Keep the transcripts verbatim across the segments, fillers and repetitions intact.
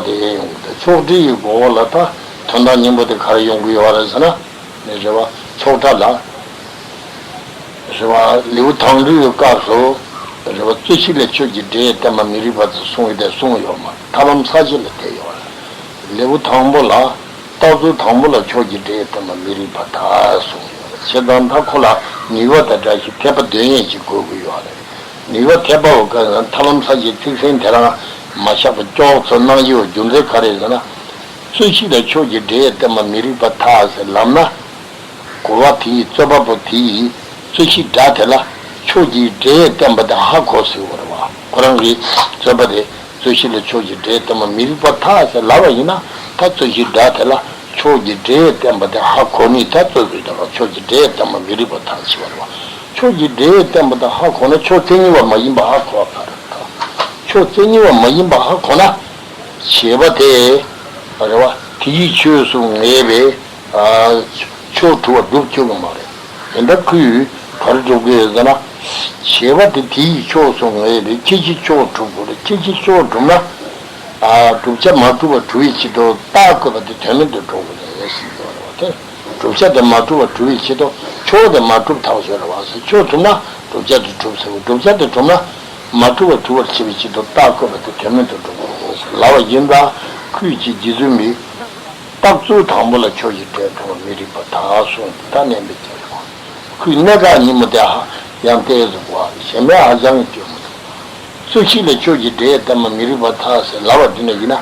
དེ་ཡོང་གི་འདུག་ཕྱོགས་སྒྲིག་གི་འགོ་བ་ལ་ད་དོན་དག་སྙིང་པོ་དེ་ག་རེ་ཡོང་གི་ཡོད་རེད་ཟེར་ན། ནི་རེད་བ། ཚོགས་གྲྭ་ལ། རེད་བ། ལེའུ་དང་པོའི་སྐབས་སུ། རེད་བ། རྩོད་གཞི་ལས་ཆོས་ཀྱི་སྒྲས་བསྟན་པ་མི་རིགས་པ་དེ་གསུངས་ཡོད་དེ་གསུངས་ཡོད་མ་རེད། ཐར་ལམ་ས་བཅད་ལ་བལྟས་ཡོད་རེད། ལེའུ་དང་པོ་ལ། རྟགས་ཚུལ་དང་པོ་ལ་ཆོས་ཀྱི་སྒྲས་བསྟན་པ་མི་རིགས་པ་དག་གསུངས་ཡོད་རེད། བྱས་ཙང་ད་ཁོ་ལ་ནུས་པ་དང་སྦྲགས་ཤིང་འཐད་པ་འདོན་ཡས་ཅིག་དགོས་ཀྱི་ཡོད་རེད། ནུས་པ་འཐད་པའོ་ག་ཐར་ལམ་ས་བཅད་ཚིག་ཟིན་དེ་རང་མ་བཞག་པ་ཀྱོག་ཚོ་གནང་རྒྱུ་རྒྱུ་མཚན་ག་རེ་ཟེར་ན། རྩོད་གཞི་ལ་ཆོས་ཀྱི་སྒྲས་བསྟན་པ་མི་རིགས་པ་དག་ཟེར་ལབ་ན། གོ་བ་དེ་ཡིས་རྩོད་པ་པོ་དེ་ཡིས་རྩོད་གཞི་སྒྲ་དེ་ལ་ཆོས་ཀྱི་སྒྲས་བསྟན་པ་དེ་ཧ་གོ་ཟེར་བ་རེད་བ། ཁོ་རང་གིས་རྩོད་པ་དེ་རྩོད་གཞི་ལ་ཆོས་ཀྱི་སྒྲས་བསྟན་པ་མི་རིགས་པ་དག་ཟེར་ལབ་པ་ཡིན་ན། ད་རྩོད་གཞི་སྒྲ་དེ་ལ་ཆོས་ཀྱི་སྒྲས་བསྟན་པ་དེ་ཧ་གོ་ནས་ད་རྩོད་དགོས་ཀྱང་ཆོས་ཀྱི་སྒྲས་བསྟན་པ་མི་རིགས་པ་དག་ཟེར་བ་རེད་བ། ཆོས་ཀྱི་སྒྲས་བསྟན་པ་དེ་ཧ་གོ་ན་ཆོས་མཚན་ཉིད་པ་མ་ཡིན་པ་ཧ་གོ་བ་ག་རེ་ད། ཆོས་མཚན་ཉིད་པ་མ་ཡིན་པ་ཧ་གོ་ན། བྱས་པ་དེ། རེད་བ། དེ་ཡི་ཆོས་སུ་ངེས་པའི། ཨ། ཆོས་གྲུབ་པ་སྒྲུབ་བཅུག་གི་མ་རེད། དེ་འདྲ་ཁོས་ག་རེ་སྒྲུབ་ཀྱི་ཡོད་ཟེར་ན། བྱས་པ་དེ་དེ་ཡི་ཆོས་སུ་ངེས་པའི་ཁྱད་ཆོས་ཆོས་གྲུབ་དགོས་རེད། ཁྱད་ཆོས་ཆོས་གྲུབ་ན། ཨ། བསྒྲུབ་བྱ་མ་གྲུབ་པར་གྲུབ་པའི་ཕྱིར་དུ་རྟགས་བཀོད་པ་དེ་དོན་མེད་དུ་འགྲོ་གི་རེད་ཟེར་གྱི་ཡོད་རེད་བ། དེ་བསྒྲུབ་བྱ་དེ་མ་གྲུབ་པར་གྲུབ་པའི་ཕྱིར་དུ་ཆོས་དེ་མ་གྲུབ་ཐག་ཆོད་རེད་བ་ཟེར། ཆོས་གྲུབ་ན་བསྒྲུབ་བྱ་དེ་གྲུབ་ཟེར་བ། བསྒྲུབ་བྱ་དེ་གྲུབ་ན་མ་གྲུབ་པར་གྲུབ་པར་བྱེད་པའི་ཕྱིར་དུ་རྟགས་བཀོད་པ་དེ་དོན་མེད་དུ་འགྲོ་གི་རེད་ཟེར་ལབ་པ་ཡིན་ཙང་། ཁོས་ཀྱིས་རྗེ་བཙུན་མའི། རྟགས་ཚུལ་དང་པོ་ལ་ཆོས་ཀྱི་སྒྲས་བསྟན་པ་མི་རིགས་པ་དག་གསུངས་ཏེ་ད་གནས་པའི་རྒྱལ་བ། ཁོའི་གནད་འགག་ཉིན་མོ་དེ་ཧ་ཡང་ཏོག་ཙམ་གོ་བ་གཞན་པའི་ཧ་ཅང་གི་སྐྱོན་མི་འདུག་རྩོད་གཞི་ལ་ཆོས་ཀྱི་སྒྲས་བསྟན་པ་མི་རིགས་པ་དག་ཟེར་ལབ་པ་འདི་ནས་ཡིན་ན།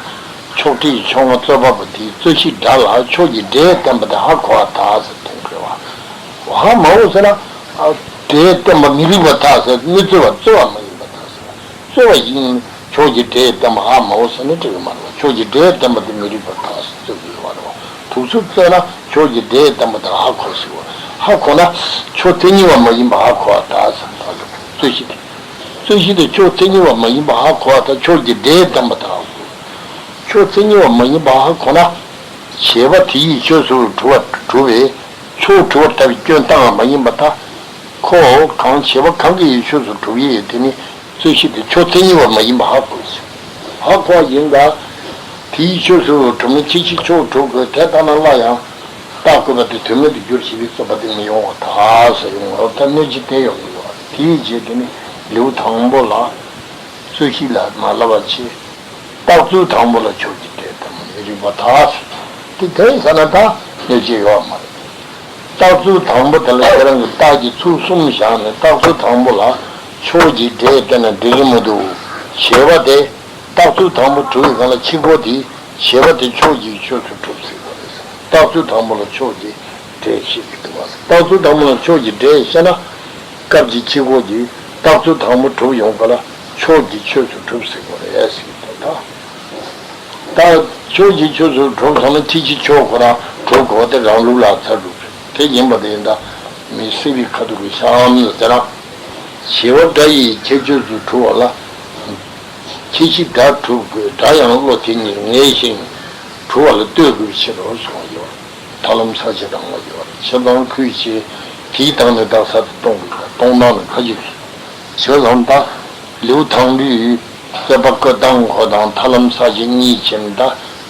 ཕྱོགས་སྒྲིག་གི་ཕྱོགས་སྔ་རྩོད་པ་པོ་དེས་རྩོད་གཞི་སྒྲ་ལ་ཆོས་ཀྱི་སྒྲས་བསྟན་པ་དེ་ཧ་གོ་བ་དག་ཟེར་དོན་གོ་བ། ཧ་མ་གོ་ཟེར་ན། ཨ། སྒྲས་བསྟན་པ་མི་རིགས་པ་དག་ཟེར་མི་རྩོད་པ་རྩོད་པ་མ་ཡིན་པ་དག་ཟེར། རྩོད་པ་ཡིན། ཕྱོགས་ཀྱི་སྒྲས་བསྟན་པ་ཧ་མ་གོ་ཟེར་ན་འགྲིག་གི་མ་རེད་བ། ཕྱོགས་ཀྱི་སྒྲས་བསྟན་པ་དེ་མི་རིགས་པ་དག་ཟེར་རྩོད་ཀྱི་ཡོད་མ་རེད་བ། དུག་སུབ་རྩོད་ན་ཕྱོགས་ཀྱི་སྒྲས་བསྟན་པ་དེ་ཧ་གོ་ཟེར་བ། ཧ་གོ་ན་ཆོས་མཚན་ཉིད་པ་མ་ཡིན་པ་ཧ་གོ་བ་དག་ཟེར་ད་རྩོད་གཞི་དེ། རྩོད་གཞི་དེ་ཆོས་མཚན་ཉིད་པ་མ་ཡིན་པ་ཧ་གོ་བ་དང་ཕྱོགས་ཀྱི་སྒྲས་བསྟན་པ་དག་གོ། ཆོས་མཚན་ཉིད་པ་མ་ཡིན་པ་ཧ་གོ་ན། བྱས་པ་དེ་ཡི་ཆོས་སུ་གྲུབ་པ་གྲུབ་པས་ཆོས་གྲུབ་པར་ལྟ་བའི་སྐྱོན་བཏང་བ་མ་ཡིན་པ་དང་། ཁོ་གང་བྱས་པ་གང་གི་ཡི་ཆོས་སུ་གྲུབ་ཡོད་དེ་ནི་རྩོད་གཞི་དེ་ཆོས་མཚན་ཉིད་པ་མ་ཡིན་པ་ཧ་གོ་ཞིང་། ཧ་གོ་བ་ཡིན་ད། དེའི་ཆོས་སུ་གྲུབ་ན་ཁྱད་ཆོས་ཆོས་གྲུབ་དགོས། དེ་ལྟ་ན་སླར་ཡང་རྟགས་བཀོད་པ་དེ་དོན་མེད་དུ་འགྱུར་ཞེས་པའི་རྩོད་པ་དེ་མི་ཡོང་བ་དག་ཟེར་ཡོང་བ་ད་གནོད་བྱེད་དེ་ཡོང་གི་ཡོད། དེའི་རྗེས་དེ་ནི་ལེའུ་དང་པོ་ལ། རྩོད་གཞི་ལ་མ་ལབ་པ་བྱས། རྟགས་ཚུལ་དང་པོ་ལ་ཆོས་ཀྱི་སྒྲས་བསྟན་པ་མི་རིགས་པ་དག་ཟེར། དེ་དེ་ཡིན་ས་ན་ད་གནོད་བྱེད་ཡོད་མ་རེད། རྟགས་ཚུལ་དང་པོ་དེ་ལ་ཁྱེད་རང་གིས་རྟགས་ཀྱི་ཚུལ་གསུམ་བཞག་ནས་རྟགས་ཚུལ་དང་པོ་ལ་ཆོས་ཀྱི་སྒྲས་བསྟན་ན་འགྲིག་གི་མི་འདུག་ཞེས་པ་དེ། རྟགས་ཚུལ་དང་པོ་གྲུབ་པའི་སྒང་ལ་ཕྱི་རྒོལ་དེ་བྱས་པ་དེ་ཕྱོགས་ཀྱི་ཆོས་སུ་གྲུབ་ཟེར་བ་རེད། རྟགས་ཚུལ་དང་པོ་ལ་ཕྱོགས་ཀྱི་སྒྲས་བཤད་ཀྱི་འདུག་བ། རྟགས་ཚུལ་དང་པོ་ལ་ཕྱོགས་ཀྱི་སྒྲས་བཤད་ན། སྐབས་ཀྱི་ཕྱི་རྒོལ་གྱིས་རྟགས་ཚུལ་དང་པོ་གྲུབ་ཡོང་ག་ལ་ཕྱོགས་ཀྱི་ཆོས་སུ་གྲུབ་ཟེར་བ་རེད་ཟེར་གྱི་འདུག་ད། ད་ཕྱོགས་ཀྱི་ཆོས་སུ་གྲུབ་སོང་ན་ཁྱད་ཆོས་ཆོས་ཁོ་རང་གྲུབ་དགོས་དེ་རང་ལུགས་ལ་ཚར་གྲུབ་རེད། དེ་ཡིན་པ་དེ་ཡིན་ད་མི་སྲིད་པའི་ཁ་ཐུག་གི་གཤམ་ལ་ཟེར་ན། བྱས་པ་སྒྲ་ཡི་ཁྱད་ཆོས་སུ་གྲུབ་པ་ལ། ཁྱད་གཞི་སྒྲ་གྲུབ་དགོས། སྒྲ་ཡང་བློ་དེ་ཉིད་ངེས་ཤིང་གྲུབ་པ་ལ་ལྟོས་དགོས་པའི་ཕྱིར་རོ་གསུངས་ཡོད། ཐར་ལམ་ས་བཅད་དང་པོ་ཡོད་རེད། བྱས་ཙང་ཁོས་བྱས་དེའི་སྟེང་ནས་རྟགས་གསལ་དུ་གཏོང་དགོས་ཀྱང་གཏོང་སྟངས་ནི་ཁ་ཅིག་རེད། བྱས་ཙང་ད་ལེའུ་དང་པོའི་རྩོད་པ་བཀོད་སྟངས་ཁོ་དང་ཐར་ལམ་ས་བཅད་གཉིས་ཕྱིན། ད་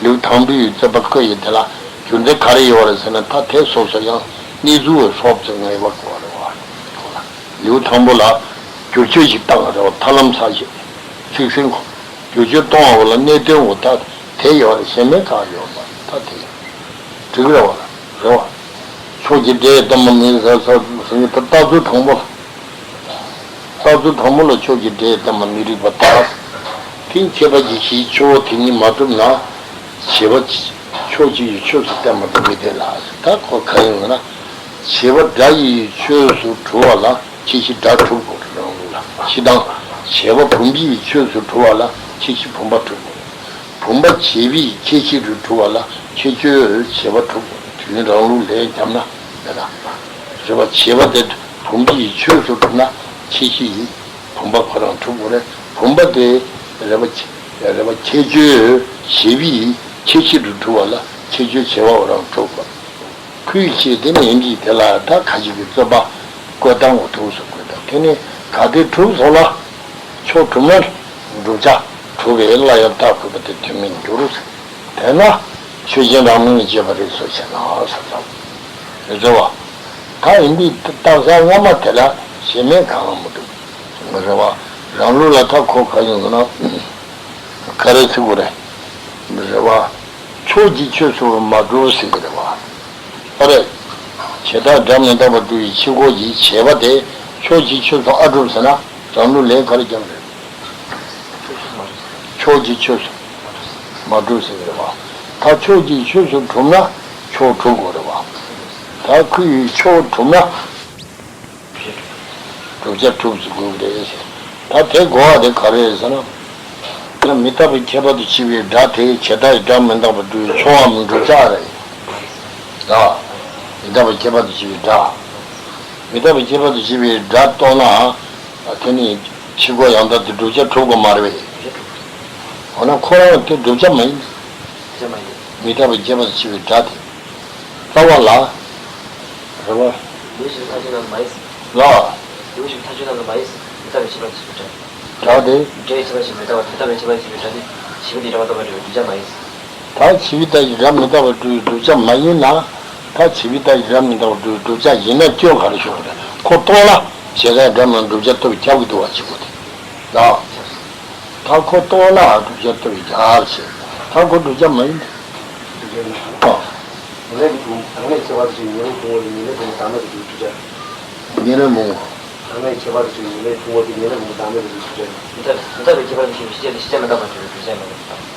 ལེའུ་དང་པོའི་རྩོད་པ་བཀོད་ཡས་དེ་ལ་རྒྱུ་མཚན་ག་རེ་ཡོད་རེད་ཟེར་ན། ད་དེ་སོ་སོ་ཡང་གནས་ཚུལ་སོགས་ཀྱི་ངེས་པ་དགོས་རེད་བ། ལེའུ་དང་པོ་ལ་བསྒྱུར་བཅོས་ཤིག་བཏང་བ་རེད་བ། ཐར་ལམ་ས་བཅད་ཚིག་ཟིན་གོ། བསྒྱུར་བཅོས་གཏོང་བ་ལ་གནད་དོན་འོ་ད་དེ་ཡོད་རེད། གཞན་མེད་གང་ཡོད་མ་རེད། ད་དེ་འགྲིག་རེད་བ། རེད་བ། ཕྱོགས་ཀྱི་སྒྲས་བསྟན་པ་མིན་ཟེར་ཟེར་ཟེར་གྱི་ད་རྟགས་ཚུལ་དང་པོ་ལ། རྟགས་ཚུལ་དང་པོ་ལ་ཕྱོགས་ཀྱི་སྒྲས་བསྟན་པ་མི་རིགས་པ་དག་དེ་ཁྱད་པར་གྱི་གཞིའི་ཆོས་དེ་ཉིད་མ་གྲུབ་ན། བྱས་པ་ཕྱོགས་གཅིག་གི་ཆོས་སུ་བསྟན་པ་དེ་མི་བདེན་ལ། ད་ཁོ་ག་ཡིན་ན། བྱས་པ་སྒྲ་ཡི་ཆོས་སུ་གྲུབ་པ་ལ་ཁྱད་གཞི་སྒྲ་གྲུབ་དགོས་རེད་རང་ལུགས་ལ། སྤྱིར་བཏང་བྱས་པ་བུམ་པའི་ཆོས་སུ་གྲུབ་པ་ལ་ཁྱད་གཞི་བུམ་པ་གྲུབ་དགོས་རེད། བུམ་པ་བྱས་པའི་ཁྱད་གཞི་རུ་གྲུབ་པ་ལ་ཁྱད་ཆོས་བྱས་པ་གྲུབ་དགོས་རེད། དེ་ནི་རང་ལུགས་ལས་བརྒྱབ་ན་མེད་ན། རེད་བ། བྱས་པ་དེ་བུམ་པའི་ཆོས་སུ་གྲུབ་ན་ཁྱད་གཞི་ཡི་བུམ་པ་ཁོ་རང་གྲུབ་དགོས་རེད། བུམ་པ་དེ་རེད་བ། རེད་བ། ཁྱད་ཆོས་བྱས་པའི་ཁྱད་གཞི་རུ་གྲུབ་པ་ལ་ཁྱད་ཆོས་བྱས་པ་རང་གྲུབ་དགོས། ཁོས་བྱས་དེ་ནི་ཡིན་གྱི་དེ་ལ་ད་ཁ་ཅིག་གི་རྩོད་པ་བཀོད་སྟངས་འོ་ཐུག་སུ་བཀོད་སྟངས་དེ་ནི་ག་དེ་གྲུབ་སོང་ལ་ཕྱོགས་གྲུབ་ན་བསྒྲུབ་བྱ་ གྲུབ་པའི་སླར་ཡང་བརྟག་དགོས་པ་དེ་དོན་མི་འགྱུར། དེས་ན་ཆོས་ཅན་རང་མིང་ལ་བྱེད་པ་རིགས་སུ་བྱས་ན་ཟེར་ཙམ་རེད་བ། ད་ཡིན་དུས་བརྟག་བྱ་སྔ་མ་དེ་ལ་གཞི་མེད་གང་ཡང་མི་འདུག་རེད་བ། རང་ལུགས་ལ་ད་ཁོ་ག་ཡིན་ཟེར་ན། ག་རེ་ཟེར་དགོས་རེད། རེད་བ། ཕྱོགས་ཀྱི་ཆོས་སུ་མ་གྲུབ་ཟེར་གྱི་རེད་བ། ཨ་རེད། བྱས་རྟགས་སྒྲ་མི་རྟག་པར་སྒྲུབ་པའི་ཕྱི་རྒོལ་གྱི་བྱས་པ་དེ་ཕྱོགས་ཀྱི་ཆོས་སུ་ཨ་གྲུབ་ཟེར་ན་རང་ལུགས་ལས་ག་རེ་རྒྱབ་རེད། ཕྱོགས་ཀྱི་ཆོས་སུ་མ་གྲུབ་ཟེར་གྱི་རེད་བ། ད་ཕྱོགས་ཀྱི་ཆོས་སུ་གྲུབ་ན་ཕྱོགས་གྲུབ་དགོས་རེད་བ། ད་ཁོ་ཡི་ཕྱོགས་གྲུབ་ན། བསྒྲུབ་བྱ་གྲུབ་ཟེར་དགོས་ཀྱི་རེད་ཟེར། ད་དེ་གོ་བ་དེ་ག་རེ་རེད་ཟེར་ན། ད་མི་རྟག་པའི་ཁྱད་པར་དུ་བྱས་པའི་སྒྲ་དེ་བྱས་རྟགས་ཀྱི་སྒྲ་མི་རྟག་པར་སྒྲུབ་པའི་ཕྱོགས་འམ་བསྒྲུབ་བྱ་རེད། ད་མི་རྟག་པའི་ཁྱད་པར་དུ་བྱས་པའི་སྒྲ། མི་རྟག་པའི་ཁྱད་པར་དུ་བྱས་པའི་སྒྲ་རྟོགས་ན། དེ་ནི་ཕྱི་རྒོལ་ཡང་དག་དེ་བསྒྲུབ་བྱ་གྲུབ་དགོས་མ་རེད་པས། འོ་ན་ཁོ་རང་དེ་བསྒྲུབ་བྱ་མ་ཡིན། མི་རྟག་པའི་ཁྱད་པར་དུ་བྱས་པའི་སྒྲ་དེ། རྩ་བ་ལ། རེད་བ། ལུགས་གཞི་མཐའ་དོན་ལ་མ་ཡིན། ལ། ལུགས་གཞི་མཐའ་དོན་ལ་མ་ཡིན། མི་རྟག་པའི་ཁྱད་པར་དུ་བྱས་པའི་སྒྲ། སྒྲ་དེ། སྒྲའི་ཁྱད་པར་ཞིག་མི་རྟག་པ་དེ་ལྟ་བུའི་ཁྱད་པར་ཞིག་པའི་སྒྲ་ནི་བྱས་པའི་དེ་རང་བདག་པར་གྲུབ་པའི་བསྒྲུབ་བྱ་མ་ཡིན། ད་བྱས་པའི་རྟགས་ཀྱི་སྒྲ་མི་རྟག་པར་གྲུབ་པའི་བསྒྲུབ་བྱ་མ་ཡིན་ན། ད་བྱས་པའི་རྟགས་ཀྱི་སྒྲ་མི་རྟག་པར་གྲུབ་པའི་བསྒྲུབ་བྱ་ཡིན་ན་སྐྱོན་ག་རེ་ཤོར་བ་རེད། ཁོ་རྟོགས་ན་བྱས་རྟགས་སྒྲ་མི་རྟག་བསྒྲུབ་བྱ་ལྟ་བུ་ཁྱབ་ཀྱི་འདུག་བ་ཅིག་གོ་དེ། ལ། ད་ཁོ་རྟོགས་ན་བསྒྲུབ་བྱ་ལྟ་བུ་ཁྱབ་བྱས། ད་ཁོ་བསྒྲུབ་བྱ་མ་ཡིན་ཏེ། ཨ། རང་ལས་རང་ལས་ཁྱད་པར་དུ་ཉེ་རུ་གཏོང་བ་ལས་ཉེ་ལས་རུང་བདག་མེད་དུ་གྲུབ་བསྒྲུབ་བྱ། ཉེ་ལས་རུང་། རང་ལས་ཁྱད་པར་དུ་ཉེ་ལས་རུང་བ་དེ་ཉེ་ལས་རུང་བདག་མེད་དུ་གྲུབ་བསྒྲུབ་བྱ། མི་རྟག་མི་རྟག་པའི་ཁྱད་པར་དུ་ཤེས་པའི་ཤེས་བྱ་དེ་ཤེས་བྱ་མི་རྟག་པར་གྲུབ་པའི་བསྒྲུབ་བྱ་ཡིན་པ་རེད།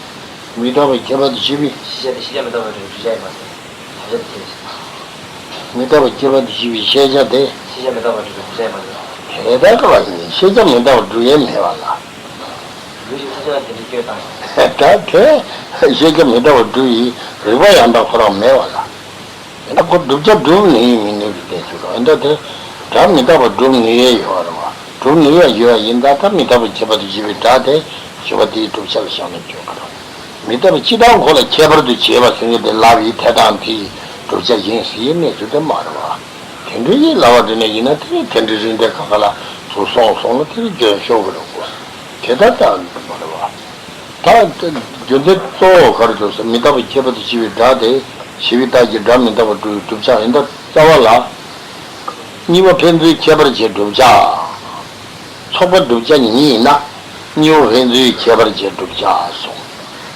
མི་རྟག་པའི་ཁྱད་པར་དུ་ཤེས་པའི། ཤེས་བྱ་དེ་ཤེས་བྱ་མི་རྟག་པར་གྲུབ་པའི་བསྒྲུབ་བྱ་ཡིན་པ་རེད། བྱ་བྱ་དེ་ཁྱད་བྱ། མི་རྟག་པའི་ཁྱད་པར་དུ་ཤེས་པའི་ཤེས་བྱ་དེ། ཤེས་བྱ་མི་རྟག་པར་གྲུབ་པའི་བསྒྲུབ་བྱ་ཡིན་པ་རེད། དེ་ལྟར་ག་བ་ཡིན་ཤེས་བྱ་མི་རྟག་པར་གྲུབ་ཡས་མེད་པ་ལ། ལུགས་གཞི་མཐའ་དོན་ལ་དེ་འདྲའི་སྐྱོན་དང་། ད་དེ་ཤེས་བྱ་མི་རྟག་པར་སྒྲུབ་ཡི་རིགས་པ་ཡང་དག་ཁོ་རང་མེད་པ་ལ། ཡང་ན་ཁོ་བསྒྲུབ་བྱ་སྒྲུབ་ནུས་མི་ནུས་ཀྱི་གནས་ཚུལ་རོ། ཡང་ན་དེ་སྒྲ་མི་རྟག་པར་སྒྲུབ་ནུས་ཡས་ཡོད་རེད་བ། སྒྲུབ་ནུས་ཡས་ཡོད་ཡིན་ད་ད་མི་རྟག་པའི་ཁྱད་པར་དུ་བྱས་པའི་སྒྲ་དེ་ཞེས་པ་དེའི་བསྒྲུབ་བྱ་ལ་བཞག་ན་སྐྱོན་ག་རེ། མི་རྟག་པའི་སྤྱི་དང་ཁོ་ལ་ཁྱད་པར་དུ་བྱས་པ་ཟེར་མཁན་དེ་ལབ་ཡི་དེ་དང་དེའི་བསྒྲུབ་བྱ་ཡིན་ཟེར་ཡའི་གནས་ཚུལ་དེ་མ་རེད་བ། དེ་འདྲ་ཡིན་ལབ་པ་དེ་ནས་ཡིན་ན་དེ་དེ་འདྲའི་རིགས་འདི་ག་ག་ལ་ཚུར་སོང་སོང་ལ་དེ་རིགས་སྐྱོན་ཤོར་གི་རེད་གོ། དེ་ལྟར་ལྟ་འདུག་མ་རེད་བ། ད་རྒྱུ་མཚན་གཙོ་བོ་ག་རེ་འདུག་ཟེར་མི་རྟག་པའི་ཁྱད་པར་དུ་བྱས་པའི་སྒྲ་དེ་བྱས་པའི་རྟགས་ཀྱི་སྒྲ་མི་རྟག་པར་སྒྲུབ་པའི་བསྒྲུབ་བྱ་ཡིན་ད་རྩ་བ་ལ། གཉིས་པོ་ཕན་ཚུན་ཁྱད་པར་བྱེད་བསྒྲུབ་བྱ། ཚོགས་པ་བསྒྲུབ་བྱ་ཉིད་ཡིན་ན། གཉིས་པོ་ཕན་ཚུན་ཁྱད་པར་བྱེད་བསྒྲུབ་བྱ་གསུངས།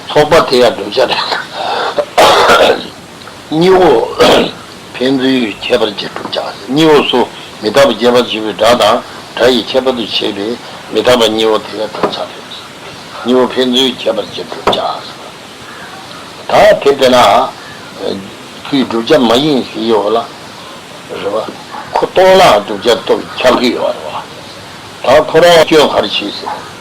ཚོགས་པ་དེ་ཡང་བསྒྲུབ་བྱ་རེད། གཉིས་པོ་ཕན་ཚུན་ཁྱད་པར་བྱེད་བསྒྲུབ་བྱ། གཉིས་པོ་སུ་མི་རྟག་པའི་ཁྱད་པར་བྱེད་པའི་སྒྲ་དང་སྒྲ་ཡི་ཁྱད་པར་དུ་བྱེད་པའི་མི་རྟག་པ་གཉིས་པོ་དེ་ཡང་བསྒྲུབ་བྱ་རེད། གཉིས་པོ་ཕན་ཚུན་ཁྱད་པར་བྱེད་བསྒྲུབ་བྱ། ད་དེ་དེ་ན་ཁོའི་བསྒྲུབ་བྱ་མ་ཡིན་ཟེར་ཡོད་ལ། རེད་བ། ཁོ་རྟོགས་ན་བསྒྲུབ་བྱ་རྟོགས་ཁྱབ་ཀྱི་ཡོད་རེད་བ། ད་ཁོ་རང་སྐྱོན་ག་རེ་བྱས་ཟེར།